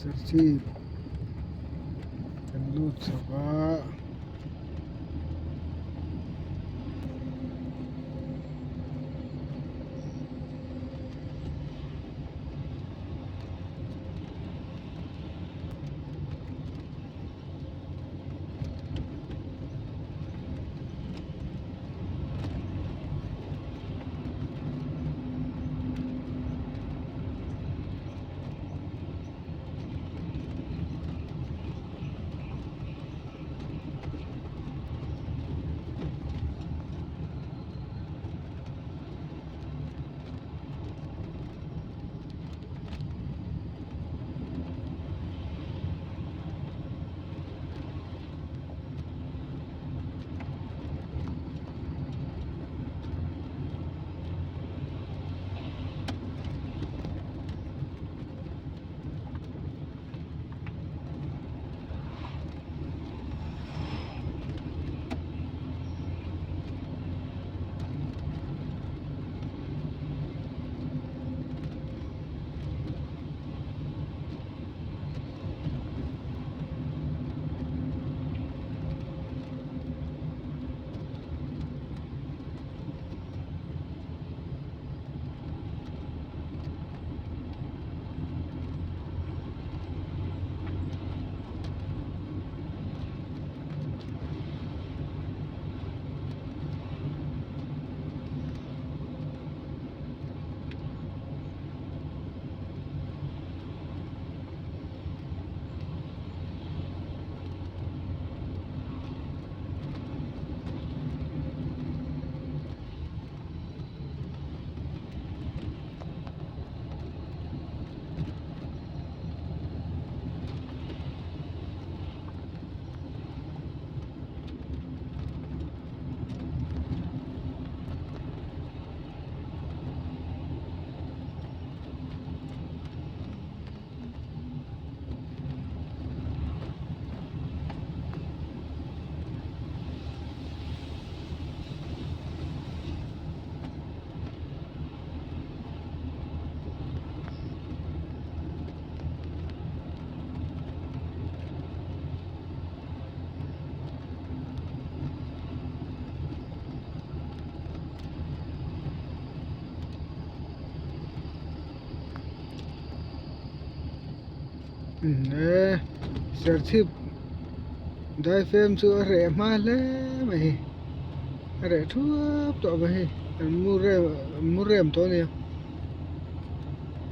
Serchhip kan lut chho a. E Serchhip daifem chu a reh hma hle mai a reh thuap tawh mai hei an mu rem an mu rem tawh a nia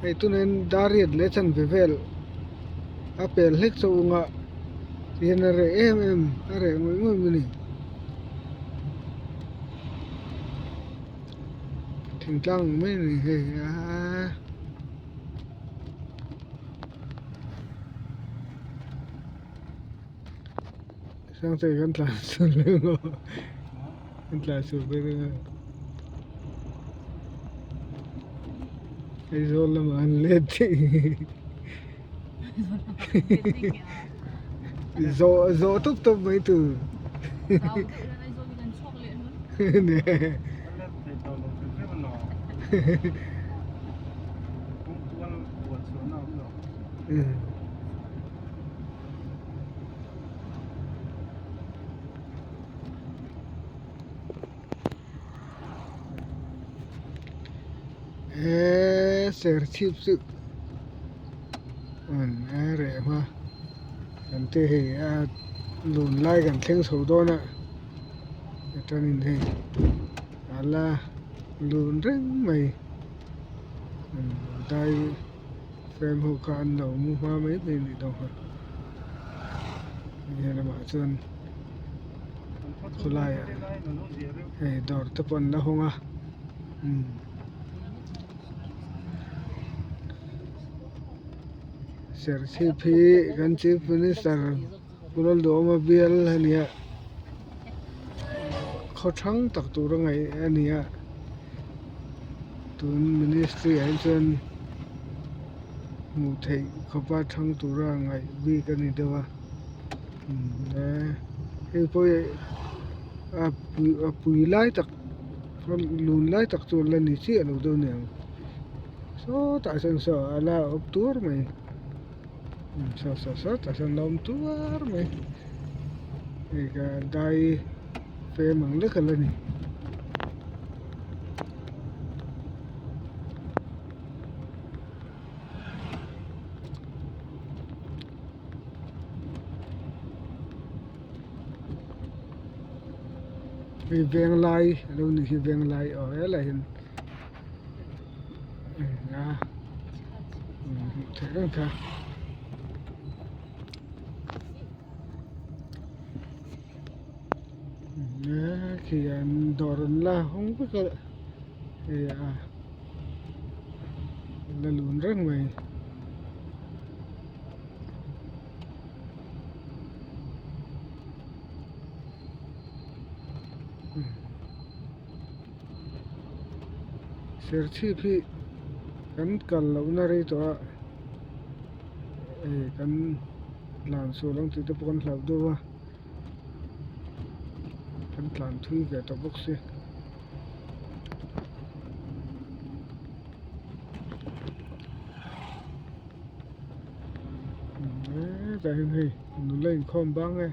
hei tunah hian dariat leh chanve vel a pel hlek chauh a tihian a reh em em a reh ngawih ngawih mai a ni. Thingtlang ang mai a ni hei aa. Sangchei kan tlan sul reng aw kan tlan sul reng a Aizawl lamah an let daih zawh zawh tawp tawp mai tur He serchhip chu an a reh hma kan te hei a lun lai kan thleng chho dawn a atangin hei a la lun reng mai dai frame ho kha an lo mu hma mai mai a nih dawn kha hei lamah chuan khawlaiah hei dawr te pawh an la hawng a umm serchhip hi kan chief minister Pu Lalduhawma bial a ni a khaw hrang tak tur a ngaih a ni a tun ministry ah hi chuan hmuh theih khawpa thang tura ngaih bik a ni deuh a hei pawh hi a pui lai tak lun lai tak chu la ni chiah lo deuh a ni ang sawtah sawn saw a la awp tur mai. Saw saw saw tah sawn la awm tuar mai hei ka dai fem ang lek a la ni. Hei venglai a lo ni hi venglai aw helai hian a hmuh theih reng kha. Khi an dawr an la hawng vek a hei a la lun reng mai. Serchhip hi kan kal lohna rei tawh a eh kan tlan sual ang tih te pawh kan hlauh deuh a kan tlan thui ve tawh bawk si. Hetah hian hei nula inkhawm bang e.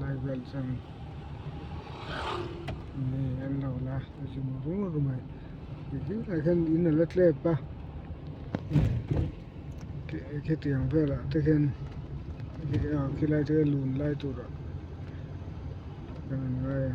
Lai vel chuan mi an lo la zung rur mai helai hian in a la tlep a khitiang velah te khian khilai te lun lai turah kan ngai a.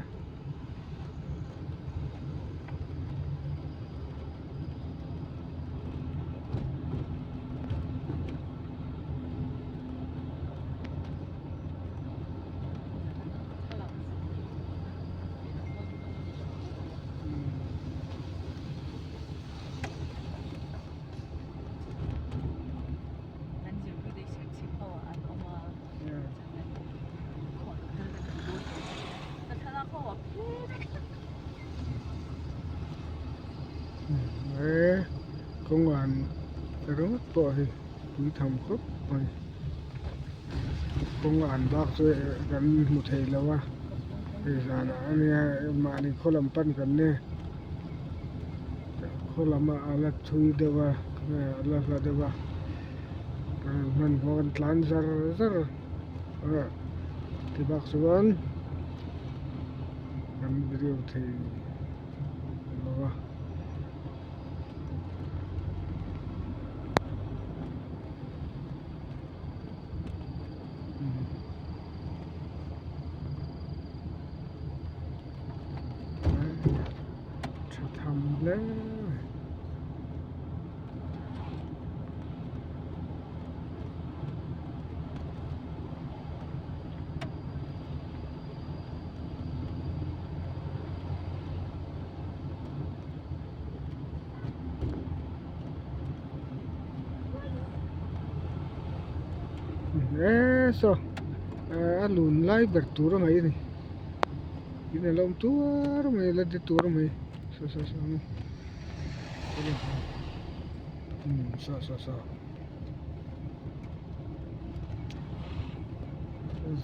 He kawngan ringawt pawh hi pui tham khawp mai kawngan bak chu kan hmu thei lo a hei zanah ania mahni khaw lam pan kan nia khaw lamah a la thui deuh a a la hla deuh a hmanhmawh kan tlan zar zar a ti bak chuan kan video thei lo a. Tha tham hle mai. Eee saw a lun lai ber tur a ngaih a ni in a lo awm tuar mai a la de tuar mai saw saw saw saw saw saw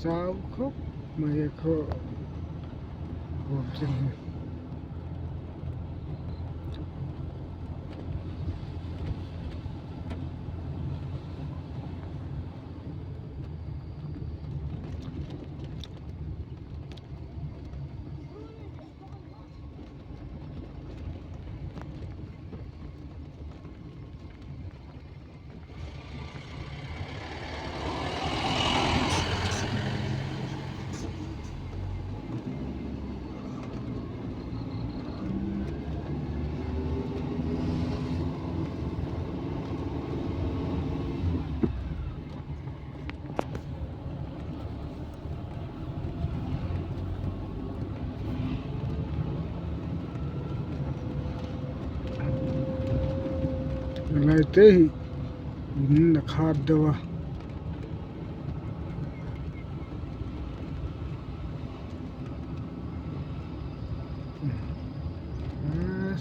zau khawp mai a khaw huam chin hi. Helai te hi in a khat deuh a.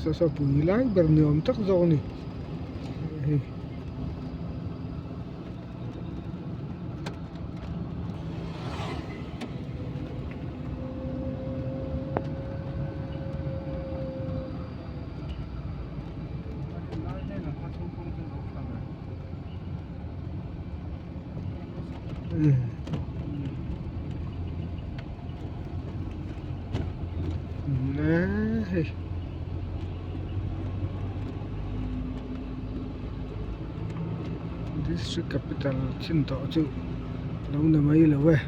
Saw saw pui lai ber ni awm tak zawk a ni hei. Hei district capital chin tawh chu lo ni mai lo e.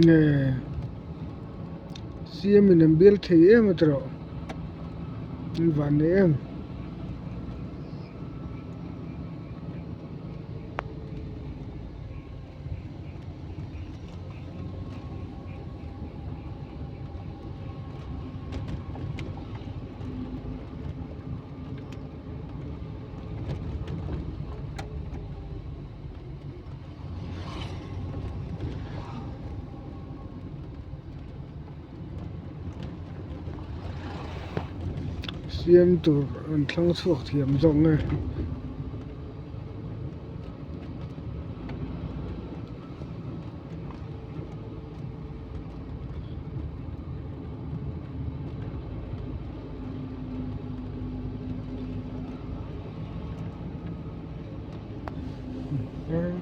Nge CM in an bial thei em a tawh an van nei em. Siam tur an thlang chhuak thiam zawk nge.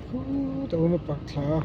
Khutah awm a pak thla a.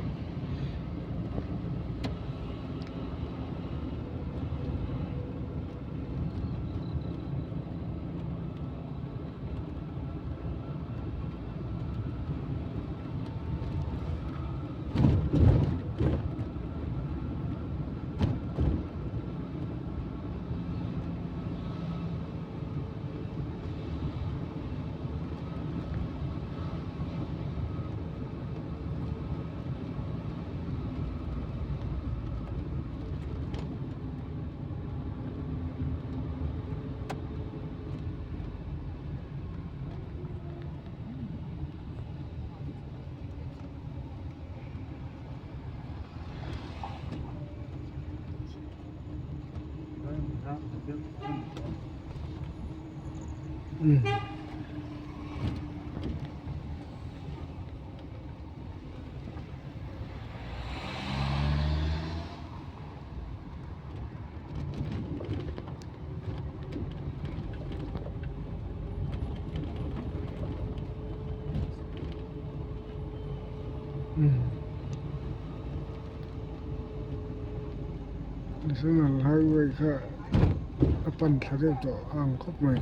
National highway kha a pan thla deuh tawh a ang khawp mai.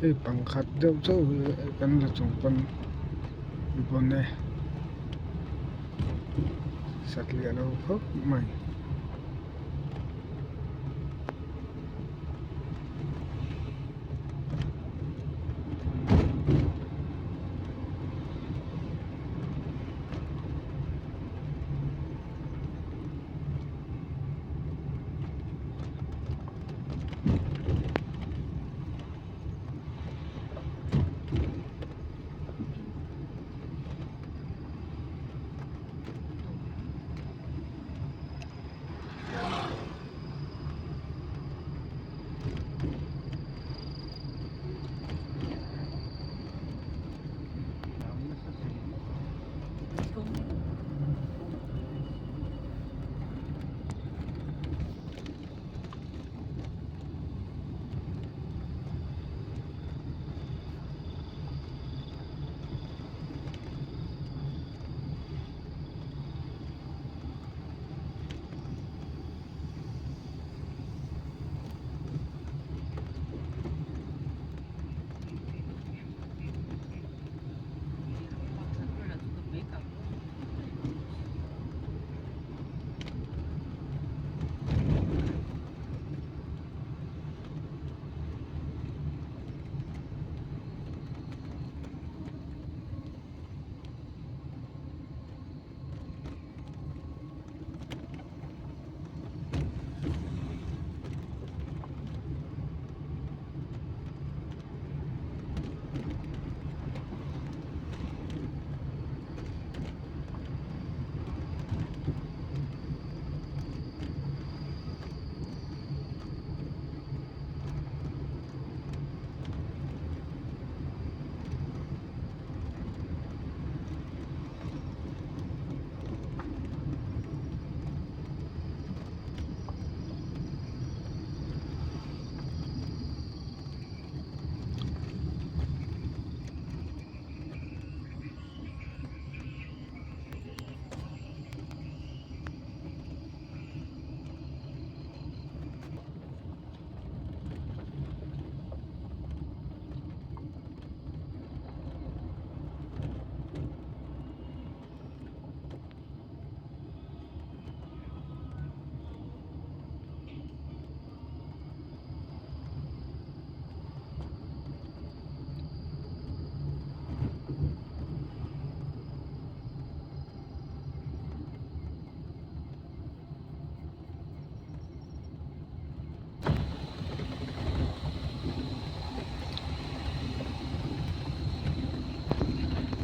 Hei pangkhat deuh chauh hi kan la chung pawn bon e satliah lo khawp mai.